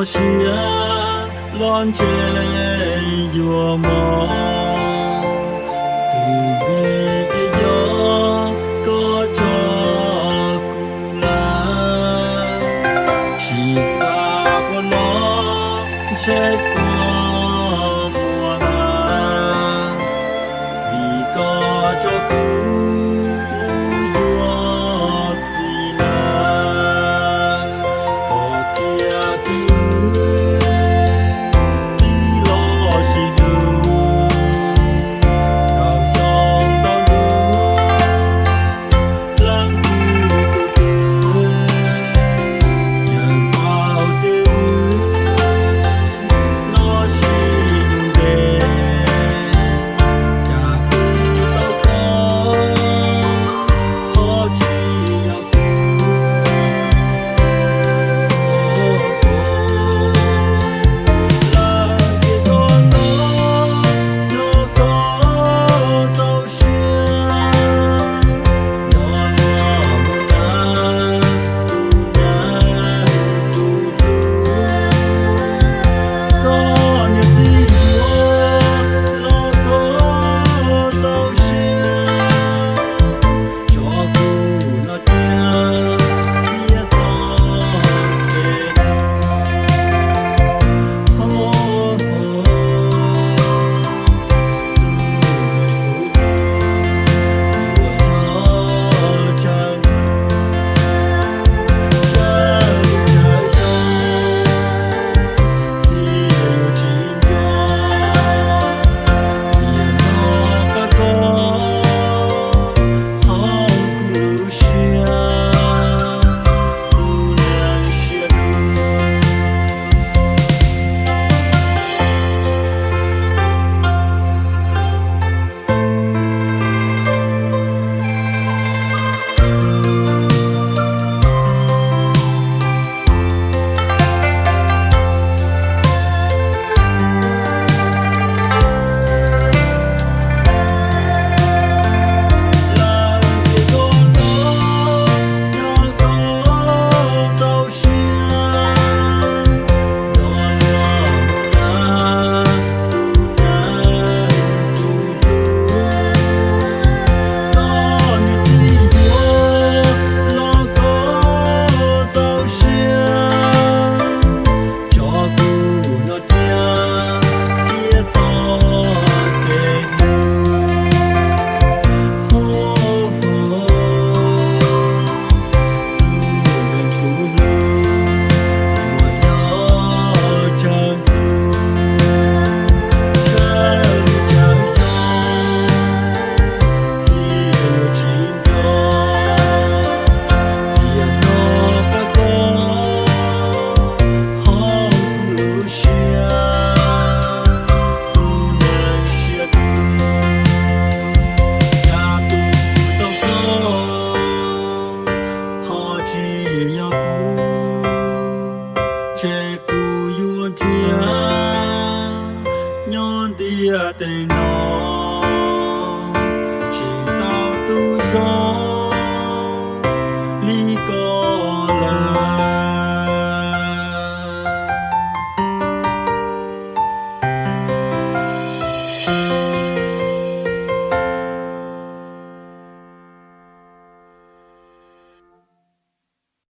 Siab los ntse yuav mob, twb vim tias yog koj tso kuv lawm. Tsis xav ua los ntshe koj muaj dab, vim koj tso kuv mus yuav txiv lawm. Koj cia kuv tib los sib hlub, rau xyoo ntau lub, leej twg tus twg yeej paub tias wb no sib hlub ntev, cas kuv tau koj ho tsis yog kuv. Lawm ces koj los, yog koj txaus siab, los los mus na, tus na tus hlub. Koj niam txiv yuav los koj txaus siab, tso kuv no cia thiab txhob pes. Ho, ho, tus kuv hlub, yuav nyob tsawg hnub, tsawg lub tsawg xyoo, thiaj yuav tsis nco tias hnub no koj tso hauv kuv lub siab, kuv lub siab dub. Lawm ces koj los, yog koj txaus siab, los los mus na, tus na tus hlub. Koj niam txiv yuav los koj txaus siab, tso kuv no cia thiab txhob pes hlub. Ho, ho, tus kuv hlub, yuav nyob tsawg hnub, tsawg lub tsawg xyoo, thiaj yuav tsis nco tias hnub no koj tso hauv kuv lub siab, kuv lub siab dub. Cas kuv tau koj ho tsis yog kuv, ntshe kuv yuav nrhiav nyob ntiaj teb